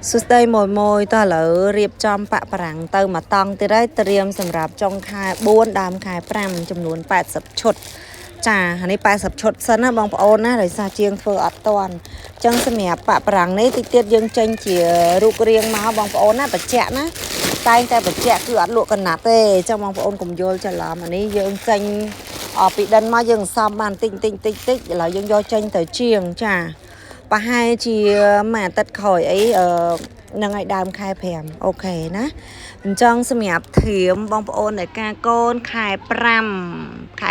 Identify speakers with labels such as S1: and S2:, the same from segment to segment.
S1: សួស្តីមួយមួយតោះឥឡូវរៀបចំប៉ាក់ប្រាំងទៅមកតង់ទៀតហើយត្រៀមសម្រាប់ចុងខែ4ដើមខែ5ចំនួន80ឈុតចាអានេះ80ឈុតសិនណាបងប្អូនណាដោយសារជាងធ្វើអត់តាន់អញ្ចឹងសម្រាប់ប៉ាក់ប្រាំងនេះតិចទៀតយើងចេញជារូបរាងមកបងប្អូនណាបញ្ជាក់ណាតែងតែបញ្ជាក់គឺអត់លក់កណាត់ទេអញ្ចឹងបងប្អូនកុំយល់ច្រឡំអានេះយើងចេញអពីដិនមកយើងសំបានតិចតិចតិចតិចឥឡូវយើងយកចេញទៅជាងចា ប្រហែលជាមួយអាទិត្យក្រោយអីអឺនឹងឲ្យដើមខែ5អូខេណាអញ្ចឹងសម្រាប់ធៀមបងប្អូនในការកូនខែ5ខែ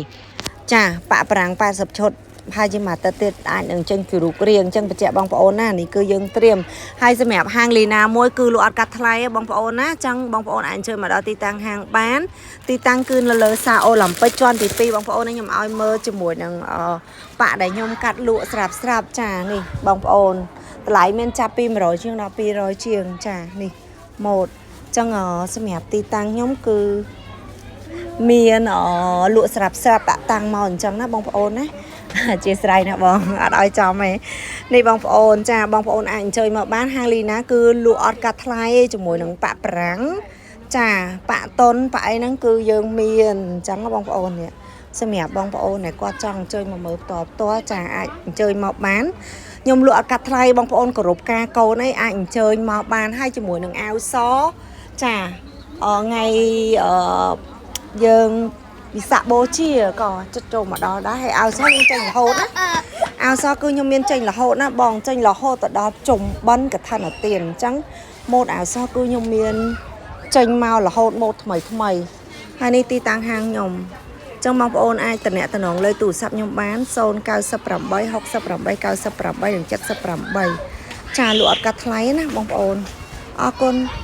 S1: 6ចាប៉ាក់ប្រាំង80ឈុតហើយជាមួយអាទិត្យទៀតអាចនឹងចេញពីរូបរាងអញ្ចឹងបញ្ជាក់បងប្អូនណានេះគឺយើងត្រៀមហើយសម្រាប់ហាងលីណាមួយគឺលក់អត់កាត់ថ្លៃទេបងប្អូនណាអញ្ចឹងបងប្អូនអាចអញ្ជើញមកដល់ទីតាំងហាងបាន ទីតាំងគឺនៅលើសាអូឡ িম্ ពិកជាន់ទី2បងប្អូនណាខ្ញុំឲ្យមើលជាមួយនឹងអប៉ាក់ដែលខ្ញុំកាត់លក់ស្រាប់ស្រាប់ចានេះបងប្អូនតម្លៃមានចាប់ពី100ជាងដល់200ជាងចានេះម៉ូតអញ្ចឹងសម្រាប់ទីតាំងខ្ញុំគឺមានលក់ស្រាប់ស្រាប់ដាក់តាំងមកអញ្ចឹងណាបងប្អូនណាអធិស្ឋានណាបងអត់ឲ្យចំទេនេះបងប្អូនចាបងប្អូនអាចអញ្ជើញមកបានហាងលីណាគឺលក់អត់កាត់ថ្លៃទេជាមួយនឹងប៉ាក់ប្រាំង ចាប៉ាក់តុនប៉ាក់អីហ្នឹងគឺយើងមានអញ្ចឹងណាបងប្អូននេះសម្រាប់បងប្អូនដែលគាត់ចង់អញ្ជើញមកមើលផ្ទាល់ផ្ទាល់ចាអាចអញ្ជើញមកបានខ្ញុំលក់អត់កាត់ថ្លៃបងប្អូនគោរពការកូនអីអាចអញ្ជើញមកបានហើយជាមួយនឹងអាវសចាអថ្ងៃអឺយើងវិសាខបូជាក៏ចិត្តចូលមកដល់ដែរហើយអាវសយើងចេញរហូតណាអាវសគឺខ្ញុំមានចេញរហូតណាបងចេញរហូតទៅដល់ជុំបិណ្ឌកឋិនទានអញ្ចឹងម៉ូតអាវសគឺខ្ញុំមាន ចេញមករហូតម៉ូតថ្មីថ្មីហើយនេះទីតាំងហាងខ្ញុំចឹងបងប្អូនអាចតំណតំណងលេខទូរស័ព្ទខ្ញុំបាន098 68 98និង78ចាលក់អត់កាត់ថ្លៃណាបងប្អូនអរគុណ។